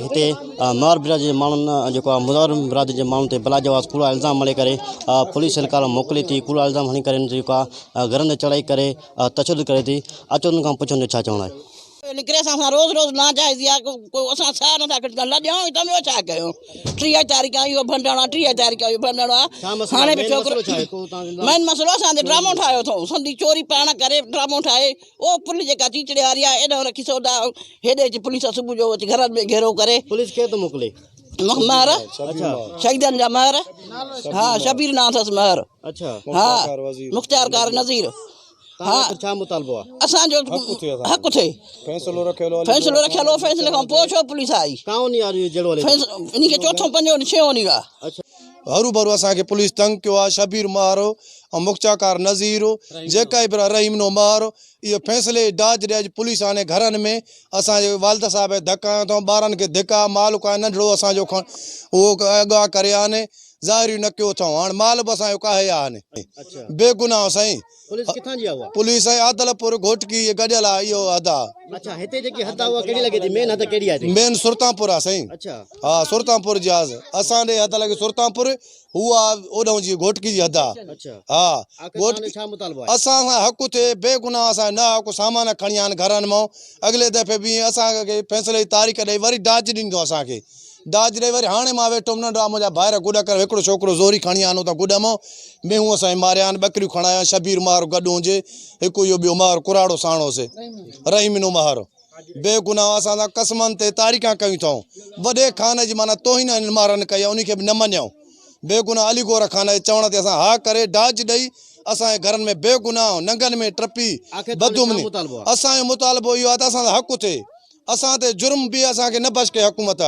هتي مهر برادري جي ماڻهن جيڪو آهي مزار برادري جي ماڻهن تي بلاجواز ڪوڙا الزام مڙهي ڪري پوليس اهلڪار موڪلي ٿي ڪوڙا الزام هڻي ڪري جيڪو آهي گهرن تي چڙهائي ڪري تشدد ڪري ٿي اچو انهن کان پڇون جو ڇا چوڻ آهي. ان ڪري اسان سان روز روز ناجائزي آ ڪو اسان ساهه نٿا کڻي سگهون لڏيائون ئي ته ٻيو ڇا ڪيون 30 تاريخ کان اهو ڀنڊڻ آ 30 تاريخ کان اهو ڀنڊڻ آ هاڻي به ڇوڪرو مين مسئلو اسان تي ڊرامو ٺاهيو اٿئون سندي چوري پاڻ ڪري ڊرامو ٺاهي او پل جيڪا چيچڙي واري آ ايڏانهن رکي سودا هيڏي اچي پوليس صبح جو اچي گهرن ۾ گهيرو ڪري. پوليس ڪير ٿو موڪلي؟ مهر شهيدن جا مهر ها شبير نان اٿس مهر ها مختيارڪار نظير ها ڇا مطالبو آ؟ اسان جو حق ٿئي فيصلو رکيل هو فيصلي کان پوء ڇو پوليس آئي؟ ڪائون يار اهو جهڙو هلي ٿو؟ انهي کي چوٿون پنجون ڇهون ڏينهن آ. هروڀرو اسان کي پوليس تنگ ڪيو آ شبير مهر ۽ مختيارڪار نظير جيڪا به رحيم نو مهر اهو فيصلي جي ڊاج ڏئي اڄ پوليس آڻي گهرن ۾ اسان جي والد صاحب کي ڌڪ هنيو اٿئون ٻارن کي ڌڪ آ مال ڪو آهي ننڍڙو اسان جو کڻ اهو اغوا ڪري آڻي ظاهري نه ڪيو اٿئون هاڻ مال به اسان جو ڪاهي آ هاڻي بي گناهه سائين پوليس ڪٿان جي آ اها؟ پوليس سائين عادلپور گهوٽڪي جي گڏيل آ اهو حد آ. اڇا هتي جيڪي حد آ اها ڪهڙي لڳي ٿي مين حد ڪهڙي آ هتي؟ مين سرتانپور آ سائين. اڇا. ها سرتانپور جي آ اسان ڏي حد لڳي سرتانپور هو آ اوڏانهن جي گهوٽڪي جي حد آ. اڇا. ها آخر توهان جو ڇا مطالبو آهي؟ اسان کان حق ٿئي بي گناهه اسان نه حق سامان کڻي آيا آهن گهرن مان اڳلي دفعي به ائين اسان کي فيصلي جي تاريخ ڏئي وري ڊاج ڏني اٿئون اسان کي ڊاج ڏئي وري هاڻي مان ويٺو هوم ننڍڙا منهنجا ڀائر گڏ ڪري هڪڙو ڇوڪرو زوري کڻي آيا آهن اتان گڏ مان مينهون اسان جي ماريا آهن ٻڪريون کڻايا آهن شبير مهر گڏ هجي هڪ اهو ٻيو مهر ڪراڙو ساڻو سي رحيمنو مهر بي گناهه اسان سان قسمن تي تاريخان ڪيون اٿئون وڏي خان جي معنيٰ توهين هنن مهرن ڪئي آهي انهي کي به نه مڃيائون بي گناهه علي گوهر خان جي چوڻ تي اسان ها ڪري ڊاج ڏئي اسان جي گهرن ۾ بي گناهه ننگن ۾ ٽپي بدامني اسان جو مطالبو اهو آهي ته اسان سان حق ٿئي اسان تي جرم به اسان کي نه بخشي حڪومت.